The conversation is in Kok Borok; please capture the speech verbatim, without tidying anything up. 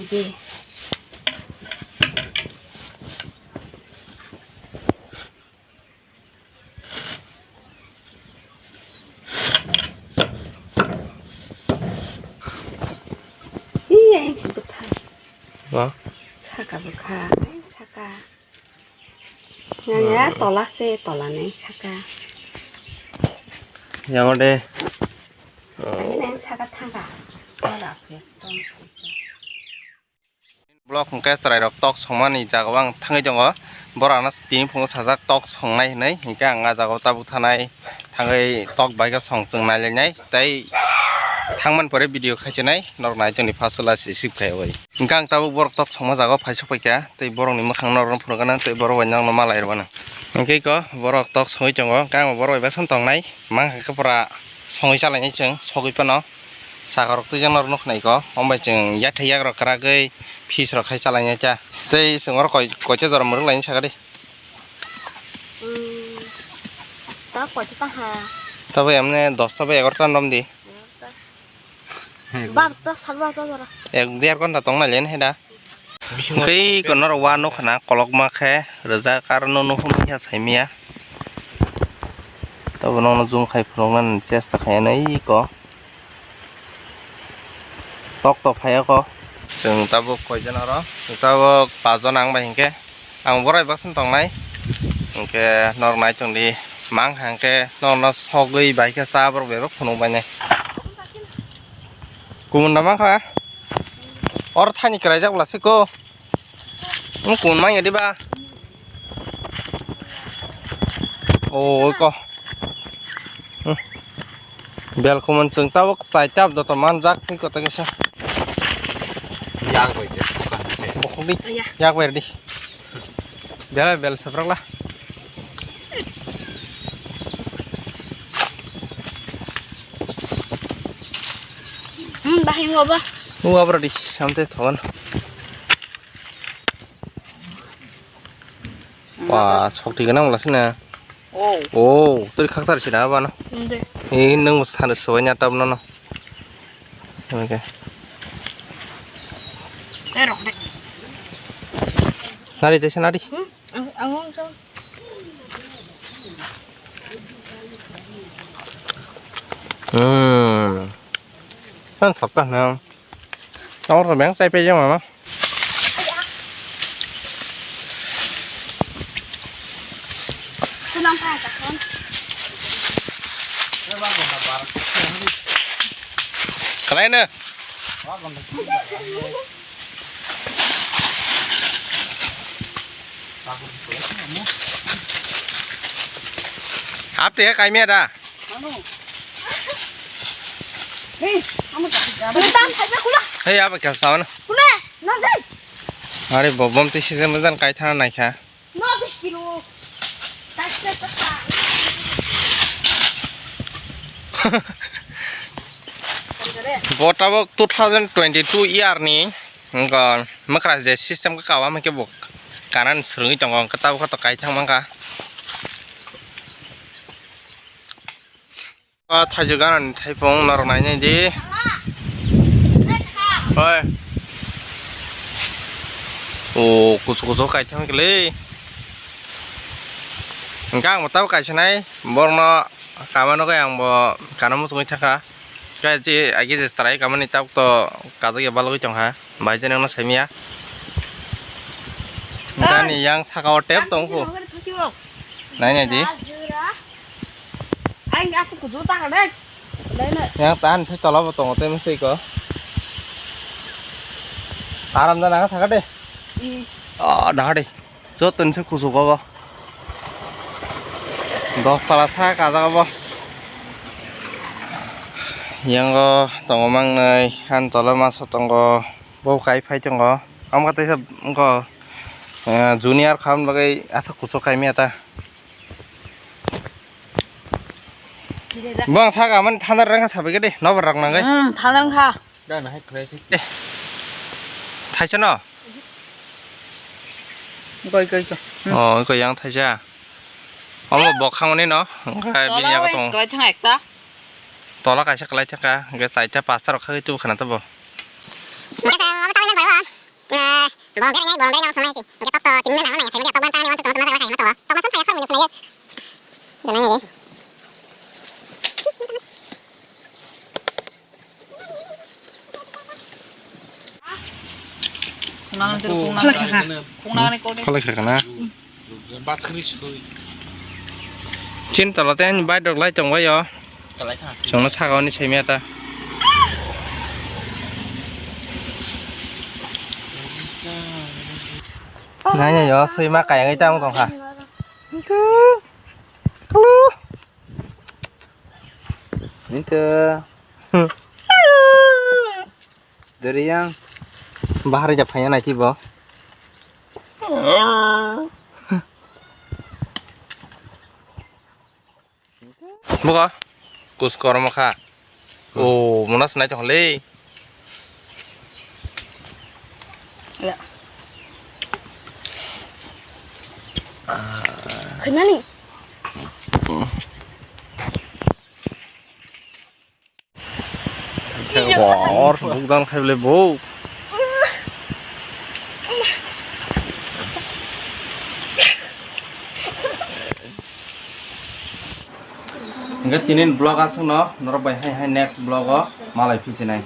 Di. Ih, yang si bwthai. Wa? Saka bwkha, ai saka. Yang ya, tola se, tola nai saka. Yang ode. Ini yang saka thangka. Tola se, tola se. Vlog hwnkhe chwrairok tok songmani jagao ang thangwi tongo. Borok ano tini phungo sajak tok songnai hinwi, hinkhe ang ah jagao tabuk thanai thangwi tok bai khe song chwng nailainai tei thangmani pore video khaichinai norok nai tongni first o last receive khaiwi. Hinkhe ang tabuk borok tok songma jagao phai sokpaikha tei borokni mwkhang norokno phunukgana tei borok bai norokno malai rwmano. Hinkhe iko borok tok songwi tongo, hinkhe ang borok bai bwsano tongnai mankha khe pura songwi chalainai chwng sogwi phano. Sakarok twijak norok nukhnai ko, omo bai chwng yathai yakrok kwragwi fish rok khai chalainai ta. Tei chwng oro koi, koita jora mwrwk lainai saka di. Hmm. Ta koita ta ha. Tabuk emne dosta bai egarota nom di. Egarota. Barota, sar barota jora. Ek der ghonta tong nai le hai da. Hwnkhe iko norok wa nukha na kolokma khe rijak, aro no nuhum ya saimaya. Tabuk nokno zoom khai phunuknani chesta khainai iko. Tok tok phaiya ko. Chwng tabuk koijon oro? Chwng tabuk pachjon ang bai hinkhe. Ang borai baksa tongnai. Hinkhe norok nai tongdi. Mang hangkhe norokno sogwi bai khe cha borok bebak phunuk bainai. Kumun da mankha? Or thani kwraijak bwla se ko. Wng kun manya diba? O ko. Hmm. Bel kumun chwng tabuk chai tab joto manjak ni kota kisa. Yang bai de. Bokdi. Iya. Yak ber di. Bel bel saprak la. Hmm, bahing obo. Wabra di samte thon. Wah, sokti gwnang bwla sina. Oh. Oh, twi khakchar sina bana. Inde. Eh, nang sana soya tabno no. Oke. Eh, rok de. Nari desa nari. Hmm, ang, ang, ang, ang. Hmm. Kan sakta na. Awar beng sai pe jama ma. Kalai na. Hap te kai me da. Hei, abo kya sawan? Are bobom te season mojan kai thana naikha. Bo tabok two thousand twenty-two year ni. Wngkha mwkra je system khe kawa hwnkhe bo kanan swrwngwi tongo, wngkha tabukha to kaithang mankha. O thaijuk ganani thaipung norok nainai di. Oi. O kuchu kuchu kaithang kile. Hwnkhe ang bo tabuk kaisa nai borokno kama nugwi ang bo kana muchungwi thangkha. Khe je agi je chwrai kamani tabuk to kajak ya balogwi tongkha. Bai je nangno saimaya. Gani yang saka o tep tong kho. Nai nai di. Yang tan se tola bo tongo te mesti ko. Aram da nang saka de. Oh, dah de. Joto ni se kuchuk obo. Dos tala sa kajak obo. Yango tongo mangnai, ani tola masa tongo. Bo kai phai tongo. Amkha teisa wngkho, eh, junior khamni bagwi aswk kuchuk kaimya ta. Bwng saka mani thanda rwngkha sabai khe de, nobar rok nangwi. Hmm, thanda wngkha. Thaisa no? Goi, goi, goi. Hmm. Oh, goi yang thaisa. Omo bok khangmani no, hwnkhe bini yago tongo. Tola kaisa kwlai thangkha, hwnkhe chaita pasta rok khagwi tubu khana tobo. Bolong bera nai, bolong bera nang sanai si. Hingke tok to tini na nang nang sai tok ban tang ni wan tok tok tok tok tok. Tok ban song sai song ni nai. Dala ni. Kunang ni kunang. Khalai kha. Kunang ni kau ni. Khalai kha na. Chin tala ten bai dok lai tong bai yo. Chwngno saka oni saimaya ta. Nanya yo, sui ma kayang ita tong kha. Halo. Minta. Dari yang bahar ja phaya nai bo. Buka. Kus kormo kha. O, mona sunai tong le. Khainani. Bor bukdang khai bole bo. Hingke tini vlog aswkno norok bai hai hai next vlog o malai phi sinai.